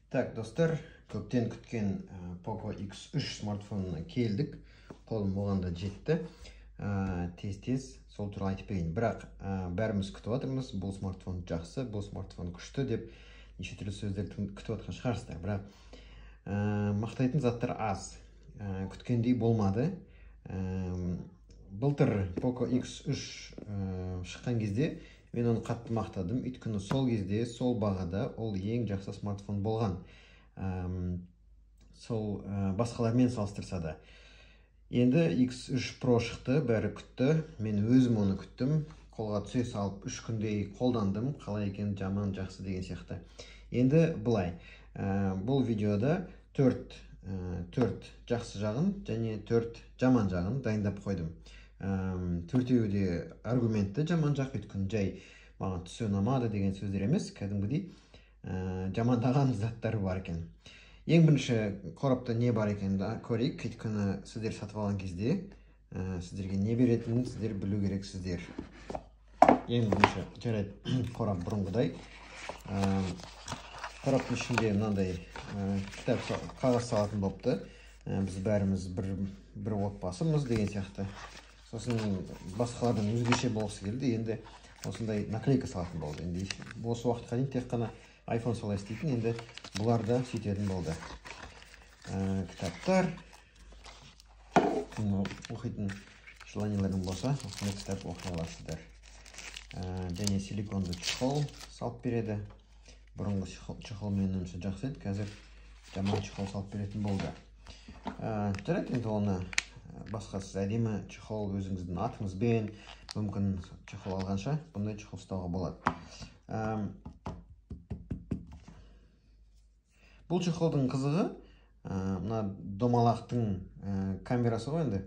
Так, достар, көптен күткен Poco X3 смартфонына келдік. Қолым оған да жетті. Тез-тез сол туралы айтып берейін. Бірақ бәріміз күтіп жатырмыз, бұл смартфон жақсы, бұл смартфон күшті деп неше түрлі сөздер күтіп жатқан шығарсыздар. Бірақ мақтайтын заттар аз. Күткендей болмады. Былтыр Poco X3 шыққан кезде мен оны қатты мақтадым. Өйткені сол кезде, сол бағада ол ең жақсы смартфон болған. Сол басқалармен салыстырса да. Енді X3 Pro шықты, бәрі күтті. Мен өзім оны күттім. Қолға түсе салып 3 күндей қолдандым. Қалай екен, жаман, жақсы деген сияқты. Енді былай, бұл видеода 4 жақсы жағын және 4 жаман жағын дайындап қойдым. Төртеуі де аргументті жаман жақ, өйткені жай маған түсі ұнамады деген сөздер емес, кәдімгідей жамандаған заттар бар екен. Ең бірінші қорапта не бар екенін көрейік, өйткені сіздер сатып алған кезде сіздерге не беретінін сіздер білу керексіздер. Ең бірінші, жарайды, қорап бұрынғыдай. Қораптың ішінде мынандай кітап, қағаз салатын болыпты. Біз бәріміз бір отбасымыз деген сияқты. Сосын басқалардан өзгеше болғысы келді, енді осындай наклейка салатын болды. Енді осы уақытқа дейін тек қана iPhone солай істейтін, енді бұлар да сөйтетін болды. Кітаптар, оқитын желаниелерің болса, осындай кітап оқи аласыздар. Және силиконды чехол салып береді. Бұрынғы чехол менің ойымша жақсы еді, қазір жаман чехол салып беретін болды. Жарайды, енді оны басқа сіз әдемі чехол өзіңіздің атыңызбен мүмкін чехол алғанша бұндай чехол ұстауға болады. Бұл чехолдың қызығы, мына домалақтың камерасы ғой, енді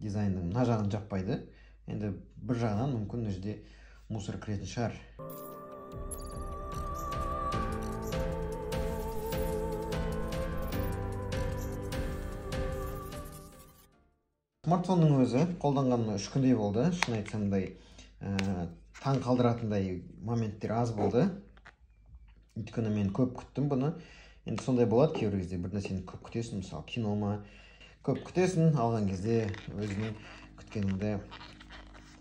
дизайнның мына жағын жаппайды. Енді бір жағынан мүмкін мына жерде мусор кіретін шығар. Смартфонның өзі қолданғаныма 3 күндей болды. Шын айтсамдай, таң қалдыратындай моменттер аз болды. Өйткені мен көп күттім бұны. Енді сондай болады кейбір кезде, бір нәрсені көп күтесің, мысалы кино ма, көп күтесің, алған кезде өзіңнің күткеніңді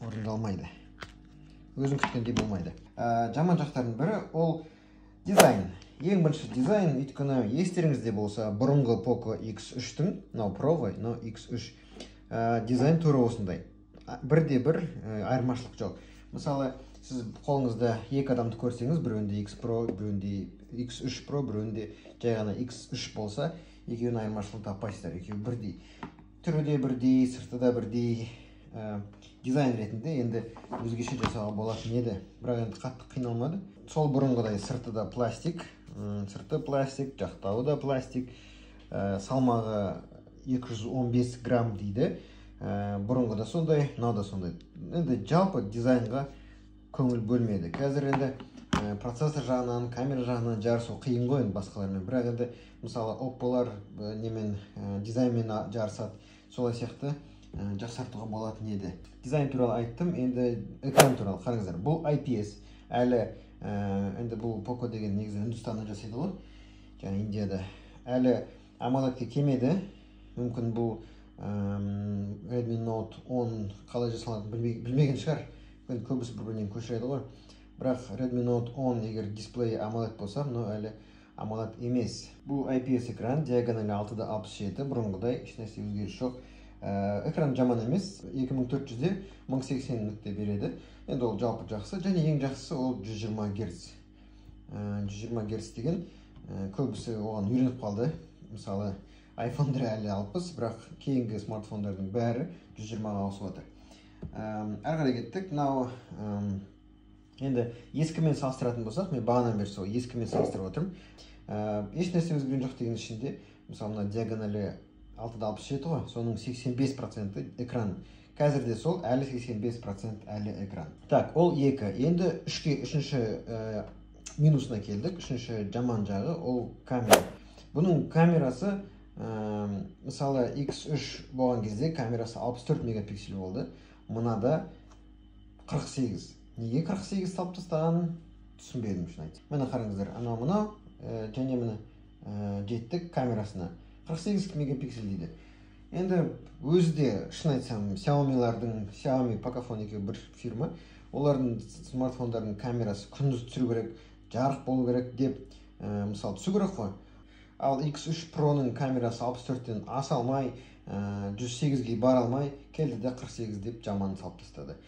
орындалмайды. Өзің күткендей болмайды. Жаман жақтардың бірі ол дизайн. Ең бірінші дизайн, өйткені естеріңізде болса, бұрынғы Poco X3-тің, мынау Pro ғой, мынау X3, дизайн тура осындай. Бірде бір айырмашылық жоқ. Мысалы, сіз қолыңызда екі адамды көрсеңіз, біреуінде X Pro, біреуінде X3 Pro, біреуінде жай ғана X3 болса, екеуінің айырмашылығын таппайсыздар. Екеуі бірдей. Түрі де бірдей, сырты да бірдей. Дизайн ретінде енді өзгеше жасауға болатын еді. Бірақ енді қатты қиналмады. Сол бұрынғыдай сырты да пластик, сырты пластик, жақтауы да пластик. Салмағы 215 грамм дейді. Бұрынғы да сондай, мынау да сондай. Енді жалпы дизайнға көңіл бөлмеді. Қазір енді процессор жағынан, камера жағынан жарысу қиын ғой енді басқалармен. Бірақ енді мысалы Oppo-лар немен, дизайнмен жарысады. Солай сияқты жақсартуға болатын еді. Дизайн туралы айттым, енді экран туралы қараңыздар. Бұл IPS. Әлі енді бұл Poco деген негізі Үндістанда жасайды ғой, және Индияда. Әлі AMOLED-ке келмеді. Мүмкін бұл Redmi Note 10 қалай жасалатынын білмеген шығар. Енді көбісі бір-бірінен көшіреді ғой. Бірақ Redmi Note 10 егер дисплейі AMOLED болса, мынау әлі AMOLED емес. Бұл IPS экран, диагоналі 6,67, бұрынғыдай ешнәрсе өзгеріс жоқ. Экран жаман емес, 2400-де 1080 нүкте береді. Енді ол жалпы жақсы, және ең жақсысы ол 120 герц. 120 герц деген көбісі оған үйреніп қалды. Мысалы, iPhone-дар әлі 60, бірақ кейінгі смартфондардың бәрі 120-ға ауысып отыр. Әрі қарай кеттік. Мынау енді ескімен салыстыратын болсақ, мен бағанадан бері сол ескімен салыстырып отырмын. Еш нәрсе өзгерген жоқ деген ішінде, мысалы, мына диагоналі 6,67 ғой, соның 85% экран. Қазір де сол, әлі 85% әлі экран. Так, ол екі. Енді үшінші минусына келдік. Үшінші жаман жағы ол камера. Бұның камерасы, мысалы, X3 болған кезде камерасы 64 мегапиксель болды. Мынада 48. Неге 48 салып тастағанын түсінбедім, шын айтсам. Міне қараңыздар, анау мынау, және міне Жеттік камерасына. 48 мегапиксель дейді. Енді өзі де, шын айтсам, Xiaomi-лардың, Xiaomi, Pocophone екеуі бір фирма, олардың смартфондардың камерасы күндіз түсіру керек, жарық болу керек деп, мысалы түсу керек қой. Ал X3 Pro-ның камерасы 64-тен аса алмай, 108-ге бара алмай, келді де 48 деп жаман салып тастады.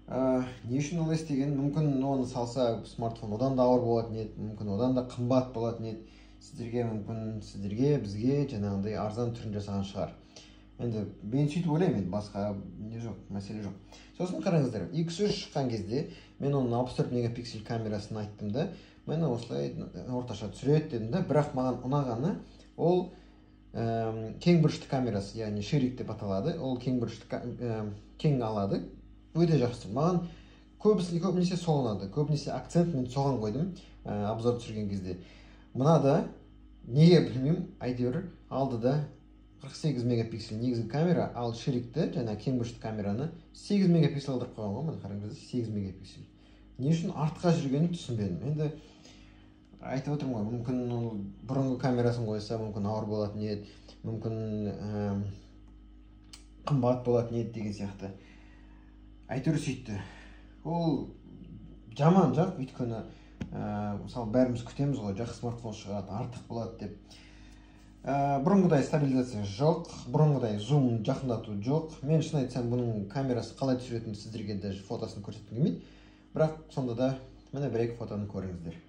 Не үшін олай істеген? Мүмкін оны салса смартфон одан да ауыр болатын еді, мүмкін одан да қымбат болатын еді. Сіздерге мүмкін, сіздерге, бізге жаңағындай арзан түрін жасаған шығар. Енді мен сөйтіп ойлаймын, енді басқа не жоқ, мәселе жоқ. Сосын қараңыздар, X3 шыққан кезде мен оның 64 мегапиксель камерасын айттым да, мені осылай орташа түсіреді дедім да, бірақ маған ұнағаны ол кең бұрышты камерасы, яғни ширик деп аталады, ол кең бұрышты кең алады, өте жақсы. Маған көбінесе сол ұнады, көбінесе акцент мен соған қойдым обзор түсірген кезде. Мына да неге білмеймін, әйтеуір алды да 48 мегапиксель негізгі камера, ал ширикті, жаңа кең бұрышты камераны 8 мегапиксель алдырып қойған ғой, міне қараңыздар, 8 мегапиксель. Не үшін артқа жүргенін түсінбедім. Енді айтып отырмын ғой, мүмкін ол бұрынғы камерасын қойса, мүмкін ауыр болатын еді, мүмкін қымбат болатын еді деген сияқты. Әйтеуір сөйтті. Ол жаман жақ, өйткені мысалы бәріміз күтеміз ғой, жақсы смартфон шығады, артық болады деп. Бұрынғыдай стабилизация жоқ, бұрынғыдай зум жақындату жоқ. Мен шын айтсам, бұның камерасы қалай түсіретінін сіздерге даже фотосын көрсеткім келмейді. Бірақ сонда да міне бір-екі фотоны көріңіздер.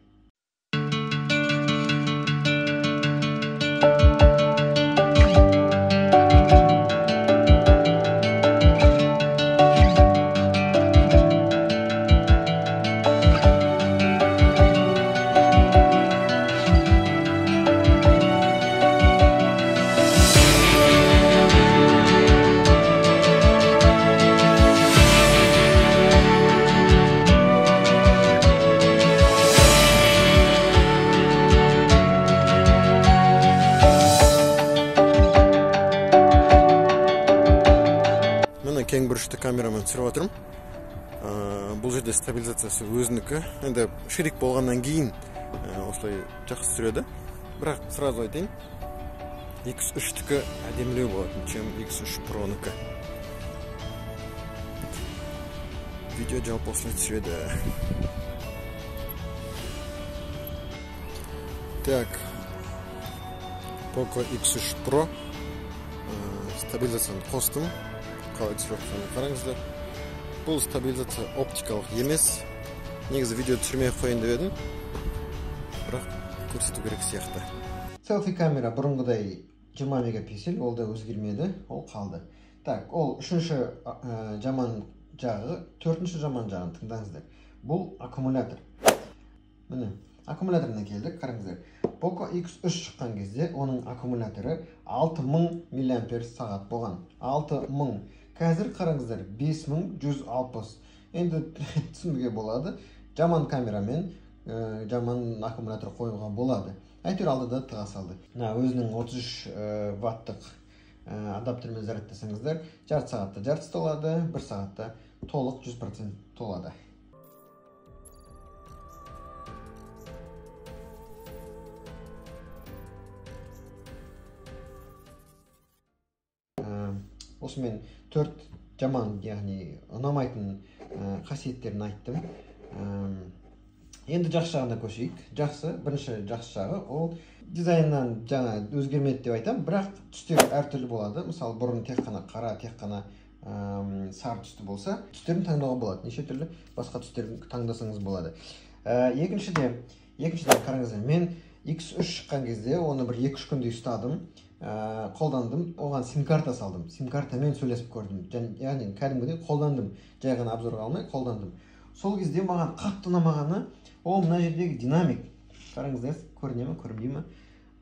Кең бұрышты камерамен түсіріп отырмын. Бұл жерде стабилизациясы өзінікі. Енді ширик болғаннан кейін осылай жақсы түсіреді. Бірақ сразу айтайын, X3-тікі әдемілеу болатын, чем X3 Pro-нікі. Видео жалпы осылай түсіреді. Так, Poco X3 Pro стабилизацияны қостым. Қалай түсіріп жатқанын қараңыздар. Бұл стабилизация оптикалық емес. Негізі видео түсірмей қояйын деп едім, бірақ көрсету керек сияқты. Селфи камера бұрынғыдай 20 мегапиксель, ол да өзгермеді, ол қалды. Так, ол үшінші жаман жағы, төртінші жаман жағын тыңдаңыздар. Бұл аккумулятор. Міне, аккумуляторына келдік, қараңыздар. Poco X3 шыққан кезде оның аккумуляторы 6000 миллиампер сағат болған. 6000. Қазір қараңыздар, 5160. Енді түсінуге болады, жаман камерамен жаман аккумулятор қоюға болады. Әйтеуір алды да тыға салды. Мына өзінің 33 ваттық адаптермен зарядтасаңыздар, жарты сағатта жартысы толады, бір сағатта толық 100% толады. Осымен 4 жаман, яғни ұнамайтын қасиеттерін айттым. Енді жақсы жағына көшейік. Жақсы, бірінші жақсы жағы ол дизайннан жаңа өзгермеді деп айтамын, бірақ түстер әртүрлі болады. Мысалы, бұрын тек қана қара, тек қана сары түсті болса, түстерін таңдауға болады. Неше түрлі басқа түстерін таңдасаңыз болады. Екіншіден қараңыздар, мен X3 шыққан кезде оны бір 2-3 күндей ұстадым, қолдандым, оған сим-карта салдым. Сим-картамен сөйлесіп көрдім. Яғни кәдімгідей қолдандым. Жай ғана обзорға алмай қолдандым. Сол кезде маған қатты ұнамағаны ол мына жердегі динамик. Қараңыздар, көріне ме, көрінбей ме?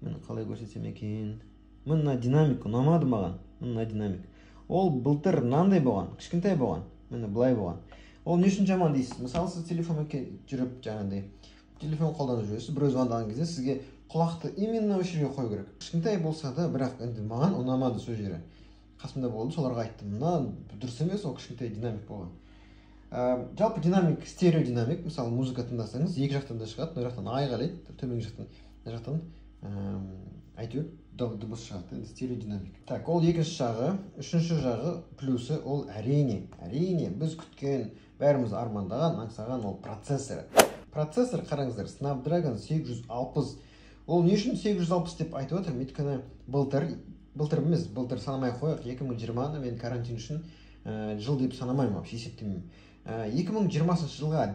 Міне қалай көрсетсем екен? Мына динамик ұнамады маған. Мына динамик. Ол былтыр мынандай болған, кішкентай болған. Міне былай болған. Ол не үшін жаман дейсіз? Мысалы, сіз телефонмен жүріп, жаңағыдай телефон қолданып жүресіз, біреу звондаған кезде сізге құлақты именно осы жерге қою керек. Кішкентай болса да, бірақ енді маған ұнамады сол жері. Қасымда болды, соларға айттым. Мына дұрыс емес, ол кішкентай динамик болған. Жалпы динамик, стерео динамик, мысалы музыка тыңдасаңыз, екі жақтан да шығады, мына жақтан айғайлайды, төменгі жақтан, мына жақтан Әйтеуір дыбыс шығады, енді стереодинамик. Так, ол екінші жағы. Үшінші жағы, плюсы, ол әрине біз күткен, бәріміз армандаған, аңсаған ол процессоры. Процессор, қараңыздар, Snapdragon 860. Ол не үшін 860 деп айтып отырмын? Өйткені былтыр емес, былтыр санамай ақ қояйық, 2020-ны мен карантин үшін жыл деп санамаймын, вообще есептемеймін. 2020 жылға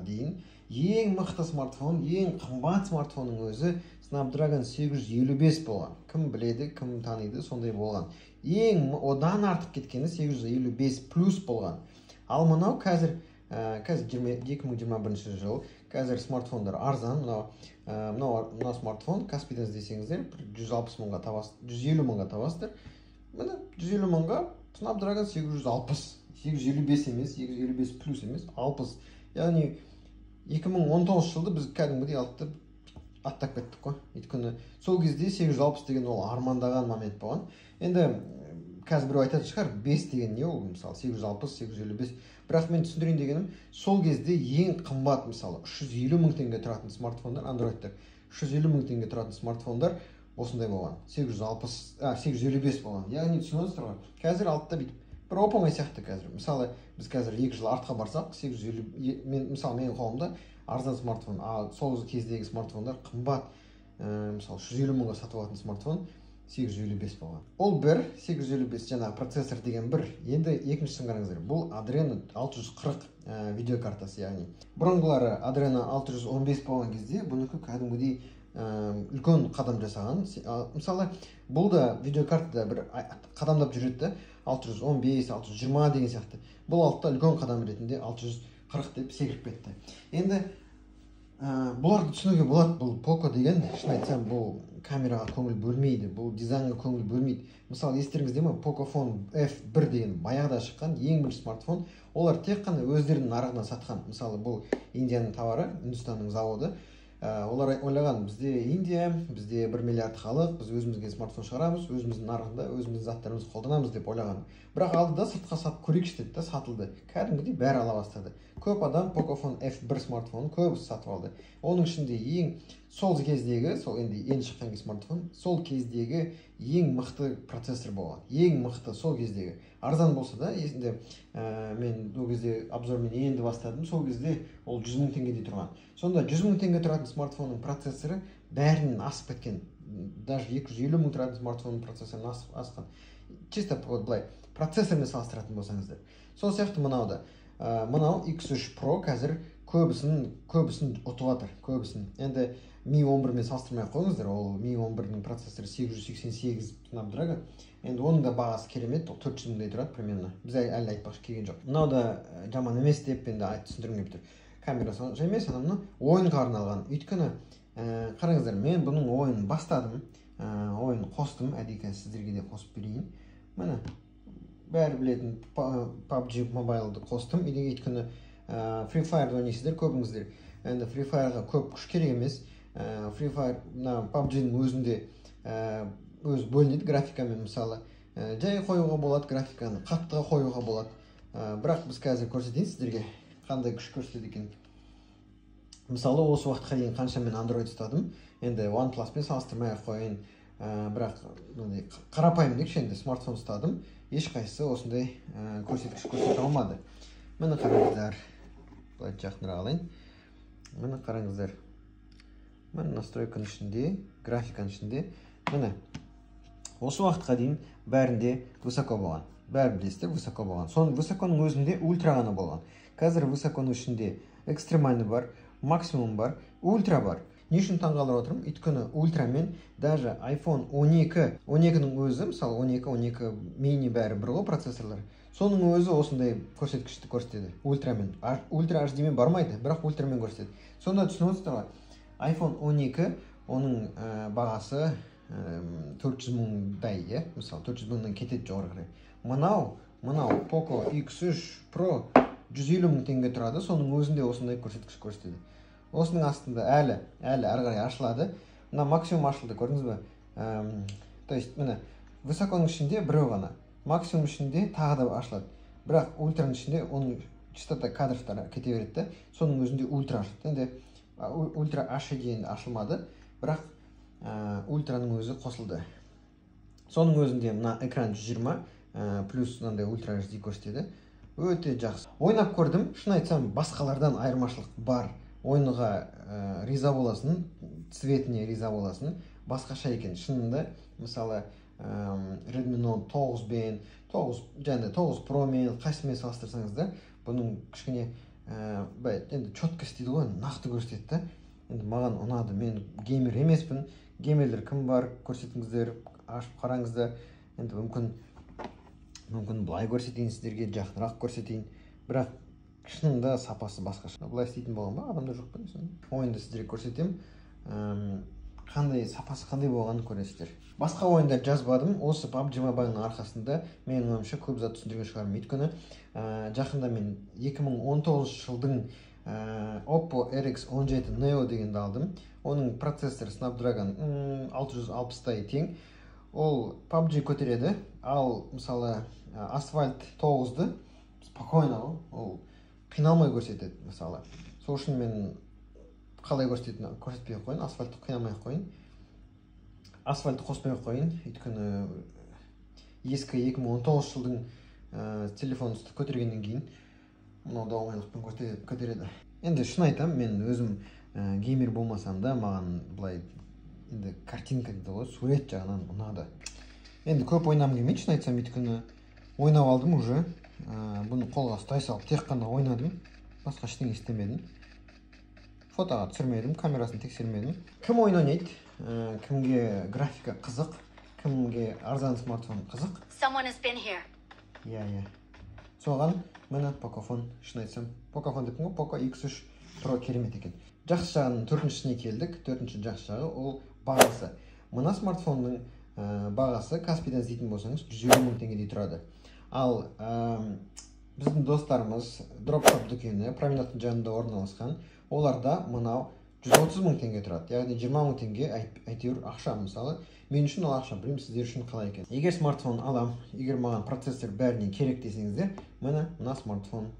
дейін ең мықты смартфон, ең қымбат смартфонның өзі Snapdragon 855 болған. Кім біледі, кім таниды, сондай болған. Ең одан артық кеткені 855 плюс болған. Ал мынау қазір 2021 жыл, қазір смартфондар арзан. Мынау смартфон Каспийден іздесеңіздер, бір 160 мыңға табасыз, 150 мыңға табасыздар. Міне, 150 мыңға Snapdragon 860, 855 емес, 855 плюс емес, 60. Яғни 2019 жылды біз кәдімгідей алып аттап кеттік қой. Өйткені сол кезде 860 деген ол армандаған момент болған. Енді қазір біреу айтатын шығар, 5 деген не ол, мысалы 860, 855. Бірақ мен түсіндірейін дегенім, сол кезде ең қымбат, мысалы 350 мың теңге тұратын смартфондар, андроидтар, 350 мың теңге тұратын смартфондар осындай болған. 860, 855 болған. Яғни түсініп отырсыздар ғой. Қазір алды да бүйтіп бір оп-оңай сияқты қазір. Мысалы, біз қазір 2 жыл артқа барсақ, 850, мен, мысалы, менің қолымда арзан смартфон, а сол кездегі смартфондар қымбат. Мысалы, 350 мыңға сатып алатын смартфон 855 болған. Ол бір, 855 жаңағы процессор деген бір. Енді екіншісін қараңыздар. Бұл Adreno 640 видеокартасы, яғни. Бұрынғылары Adreno 615 болған кезде, бұнікі кәдімгідей үлкен қадам жасаған. Мысалы, бұл да видеокартада бір қадамдап жүреді да, 615, 620 деген сияқты. Бұл алтыда үлкен қадам ретінде 640 деп секіріп кетті. Енді бұларды түсінуге болады. Бұл Poco деген, шын айтсам, бұл камераға көңіл бөлмейді, бұл дизайнға көңіл бөлмейді. Мысалы, естеріңізде ме, Pocophone F1 деген баяғыда шыққан ең бірінші смартфон, олар тек қана өздерінің нарығына сатқан. Мысалы, бұл Индияның товары, Үндістанның заводы. Олар ойлаған, бізде Индия, бізде 1 миллиард халық, біз өзімізге смартфон шығарамыз, өзіміздің нарығында өзіміздің заттарымызды қолданамыз деп ойлаған. Бірақ алды да сыртқа сатып көрейікші деді да сатылды. Кәдімгідей бәрі ала бастады. Көп адам Pocophone F1 смартфонын көбісі сатып алды. Оның ішінде ең сол кездегі, сол енді ең шыққан смартфон, сол кездегі ең мықты процессор болған. Ең мықты сол кездегі. Арзан болса да, есімде, мен ол кезде обзормен енді бастадым, сол кезде ол 100 мың теңгедей тұрған. Сонда 100 мың теңге тұратын смартфонның процессоры бәрінен асып кеткен. Даже 250 мың тұратын смартфонның процессорын асқан. Чисто вот былай процессормен салыстыратын болсаңыздар. Сол сияқты мынау да. Мынау X3 Pro қазір көбісін ұтып жатыр, көбісін. Енді Mi 11-мен салыстырмай ақ қойыңыздар, ол Mi 11-дің процессоры 888 Snapdragon. Енді оның да бағасы керемет, ол 400 мыңдай тұрады примерно. Біз әлі айтпақшы келген жоқ. Мынау да жаман емес деп енді түсіндіргім келіп тұр. Камерасы онша емес, анау мынау ойынға арналған. Өйткені, қараңыздар, мен бұның ойынын бастадым, ойын қостым, әдейі қазір сіздерге де қосып берейін. Міне, бәрі білетін PUBG Mobile'ды қостым. Өйткені, Free Fire'ды ойнайсыздар көбіңіздер. Енді Free Fire'ға көп күш керек емес. Free Fire, мына PUBG-ның өзінде, өзі бөлінеді графикамен, мысалы. Жай қоюға болады графиканы, қаттыға қоюға болады. Бірақ біз қазір көрсетейін сіздерге қандай күш көрсетеді екен. Мысалы, осы уақытқа дейін қанша мен Android ұстадым. Енді OnePlus-пен салыстырмай ақ қояйын. Бірақ мынандай қарапайым дейікші, енді смартфон ұстадым. Ешқайсысы осындай көрсеткіш көрсете алмады. Міне қараңыздар. Былай жақынырақ алайын. Міне қараңыздар. Міне настройканың ішінде, графиканың ішінде. Міне осы уақытқа дейін бәрінде высоко болған. Бәрі білесіздер, высоко болған. Соның высоконың өзінде ультра ғана болған. Қазір высоконың ішінде экстремальный бар, максимум бар, ультра бар. Не үшін таңғалып отырмын? Өйткені ультрамен даже iPhone 12, 12-нің өзі, мысалы, 12, 12 мини бәрі бір ғой процессорлар. Соның өзі осындай көрсеткішті көрсетеді. Ультрамен. Ультра HD мен бармайды, бірақ ультрамен көрсетеді. Сонда түсініп отырсыздар ғой. iPhone 12, оның бағасы 400 мыңдай, иә? Мысалы, 400 мыңнан кетеді жоғары қарай. Мынау Poco X3 Pro 150 мың теңге тұрады, соның өзінде осындай көрсеткіш көрсетеді. Осының астында әлі ары қарай ашылады. Мына максимум ашылды, көрдіңіз бе? То есть, міне, высоконың ішінде біреу ғана. Максимум ішінде тағы да ашылады. Бірақ ультраның ішінде оның частота кадровтары кете береді да, соның өзінде ультра ашылды. Енді ультра HD енді ашылмады, Бірақ ультраның өзі қосылды. Соның өзінде мына экран 120 плюс мынандай ультра HD көрсетеді. Өте жақсы. Ойнап көрдім, шын айтсам, басқалардан айырмашылық бар. Ойынға риза боласың, цветіне риза боласың, басқаша екен. Шынында, мысалы, Redmi Note 9 бен 9 және 9 Pro мен қайсымен салыстырсаңыз да, бұның кішкене былай енді четкость дейді ғой, нақты көрсетеді да. Енді маған ұнады. Мен геймер емеспін. Геймерлер кім бар, көрсетіңіздер, ашып қараңыздар. Енді мүмкін былай көрсетейін сіздерге, жақынырақ көрсетейін. Бірақ шынында сапасы басқаша. Былай істейтін болған ба? Адамдар жоқ па? Ойынды сіздерге көрсетемін. Қандай сапасы қандай болғанын көресіздер. Басқа ойындар жазбадым. Осы PUBG Mobile'ның арқасында менің ойымша көп зат түсіндірген шығармын. Өйткені жақында мен 2019 жылдың Oppo RX 17 Neo дегенді алдым. Оның процессоры Snapdragon 660-тай тең. Ол PUBG көтереді, ал мысалы Асфальт 9-ды спокойно ол қиналмай көрсетеді мысалы. Сол үшін мен қалай көрсететінін көрсетпей ақ қояйын, асфальтты қинамай ақ қояйын, асфальтты қоспай ақ қояйын. Өйткені ескі 2019 жылдың телефонын көтергеннен кейін мынау да оңайлықпен көтереді. Енді шын айтамын, мен өзім геймер болмасам да, маған былай енді картинка дейді ғой, сурет жағынан ұнады. Енді көп ойнағым келмейді, шын айтсам, өйткені ойнап алдым уже. Бұны қолға ұстай салып тек қана ойнадым, басқа ештеңе істемедім, фотоға түсірмедім, камерасын тексермедім. Кім ойын ойнайды, кімге графика қызық, кімге арзан смартфон қызық, Someone has been here. Иә, соған міне Pocophone, шын айтсам, Pocophone деппін ғой, Poco X3 Pro керемет екен. Жақсы жағының төртіншісіне келдік. Төртінші жақсы жағы ол бағасы. Мына смартфонның бағасы Каспийден іздейтін болсаңыз, 150 000 теңгедей тұрады. Ал біздің достарымыз Дроп Шоп дүкені, променадтың жанында орналасқан, оларда мынау 130 мың теңге тұрады, яғни 20 мың теңге әйтеуір ақша. Мысалы, мен үшін ол ақша, білмеймін, сіздер үшін қалай екен. Егер смартфон алам, егер маған процессор бәріне керек десеңіздер, міне мына смартфон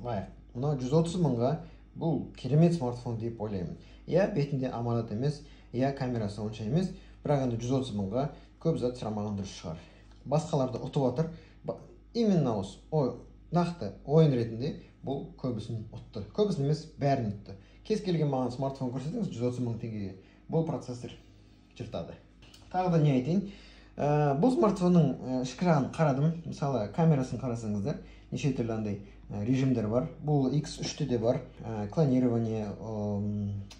лайық. Мынау 130 мыңға бұл керемет смартфон деп ойлаймын. Иә, бетінде AMOLED емес, иә, камерасы онша емес, бірақ енді 130 мыңға көп зат сұрамаған дұрыс шығар. Басқаларды ұтып отыр. Именно осы нақты ойын ретінде бұл көбісін ұтты, көбісін емес, бәрін ұтты. Кез келген маған смартфон көрсетіңіз 130 мың теңгеге, бұл процессор жыртады. Тағы да не айтайын? Бұл смартфонның ішкі жағын қарадым. Мысалы, камерасын қарасаңыздар, неше түрлі андай режимдер бар. Бұл X3-те де бар. Клонирование,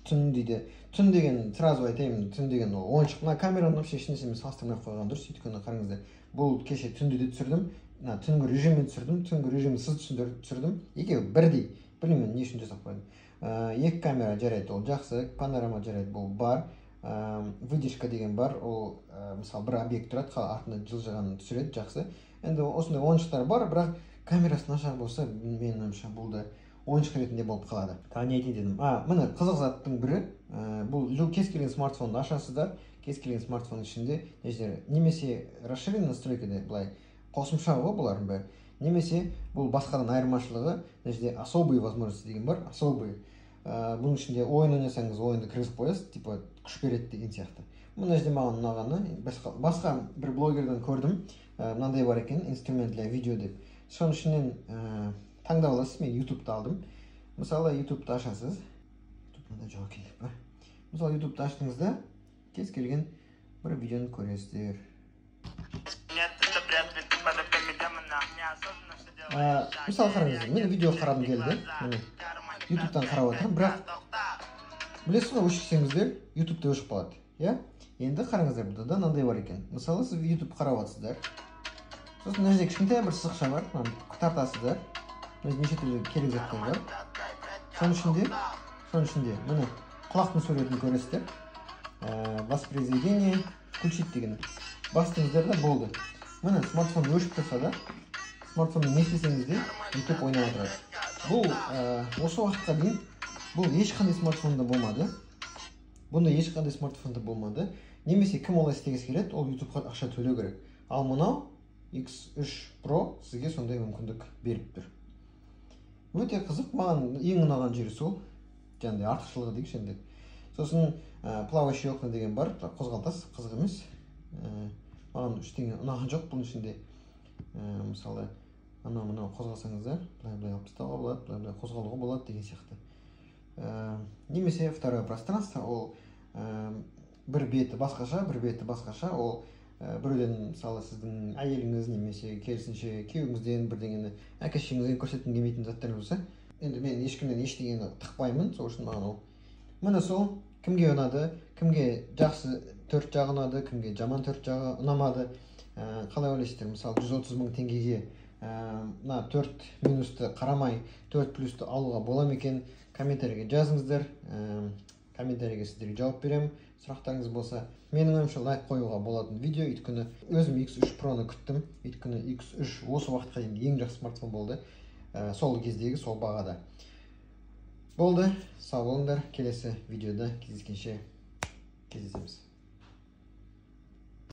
түн дейді. Түн деген, сразу айтайын, түн деген ол ойыншық. Мына камераны вообще ешнәрсемен салыстырмай ақ қойған дұрыс, өйткені қараңыздар, бұл кеше түнде де түсірдім, мына түнгі режиммен түсірдім, түнгі режимсіз түсірдім, екеуі бірдей. Білмеймін, не үшін жасап қойдым. Екі камера жарайды, ол жақсы, панорама жарайды, бұл бар. Выдержка деген бар, ол мысалы, бір объект тұрады, артында жылжығанын түсіреді, жақсы. Енді осындай ойыншықтар бар, бірақ камерасы нашар болса, менің ойымша, бұл да ойыншық ретінде болып қалады. Тағы не айтайын дедім? А, міне, қызық заттың бірі, бұл кез келген смартфонды ашасыздар, кез келген смартфонның ішінде мына жерде немесе расширенный настройкада былай қосымша ғой бұлардың бәрі, немесе бұл басқадан айырмашылығы мына жерде особые возможности деген бар. Особые, бұның ішінде ойын ойнасаңыз, ойынды кіргізіп қоясыз, типа күш береді деген сияқты. Мына жерде маған ұнағаны, басқа бір блогерден көрдім, мынандай бар екен, инструмент для видео деп. Соның ішінен таңдап аласыз. Мен Ютубты алдым. Мысалы, Ютубты ашасыз, Ютуб мында жоқ екен деп па. Мысалы, Ютубты аштыңыз да, кез келген бір видеоны көресіздер. Нет, это бред, ведь ты под руками демона. Неосознанно все делаешь. Мысалы, қараңыздар, мен видео қарағым келді, міне, Ютубтан қарап отырмын. Бірақ білесіз ғой, өшірсеңіздер, Ютубта өшіп қалады, иә. Енді қараңыздар, бұнда да мынандай бар екен. Мысалы, сіз Ютуб қарап жатсыздар, сосын мына жерде кішкентай бір сызықша бар, мынаны тартасыздар, мына жерде неше түрлі керек заттар бар. Соның ішінде міне құлақтың суретін көресіздер. Воспроизведение включить деген бастыңыздар да, болды. Міне, смартфон өшіп тұрса да, смартфонмен не істесеңіз де, Ютуб ойнап отырады. Бұл осы уақытқа дейін бұл ешқандай смартфонда болмады, бұндай ешқандай смартфонда болмады. Немесе кім олай істегісі келеді, ол Ютубқа ақша төлеу керек. Ал мынау X3 Pro сізге сондай мүмкіндік беріп тұр. Өте қызық. Маған ең ұнаған жері сол, жаңағыдай артықшылығы дейікші енді. Сосын плавающий окна деген бар, қозғалтасыз, қызық емес. Маған ештеңе ұнаған жоқ бұның ішінде. Мысалы, анау мынау қозғалсаңыздар, былай-былай алып тастауға болады, былай-былай қозғалуға болады деген сияқты. Немесе второе пространство, ол бір беті басқаша, бір беті басқаша, ол біреуден, мысалы, сіздің әйеліңіз немесе керісінше күйеуіңізден бірдеңені, әке шешеңізден көрсеткім келмейтін заттар болса, енді мен ешкімнен ештеңені тықпаймын, сол үшін маған ол. Міне сол, кімге ұнады, кімге жақсы төрт жағы ұнады, кімге жаман төрт жағы ұнамады. Қалай ойлайсыздар, мысалы, 130 мың теңгеге мына 4 минусты қарамай 4 плюсты алуға бола ма екен? Комментарийге жазыңыздар. Комментарийге сіздерге жауап беремін, сұрақтарыңыз болса. Менің ойымша, лайк қоюға болатын видео, өйткені өзім X3 Pro-ны күттім, өйткені X3 осы уақытқа дейін ең жақсы смартфон болды. Сол кездегі сол бағада. Болды, сау болыңдар, келесі видеода кездескенше кездесеміз.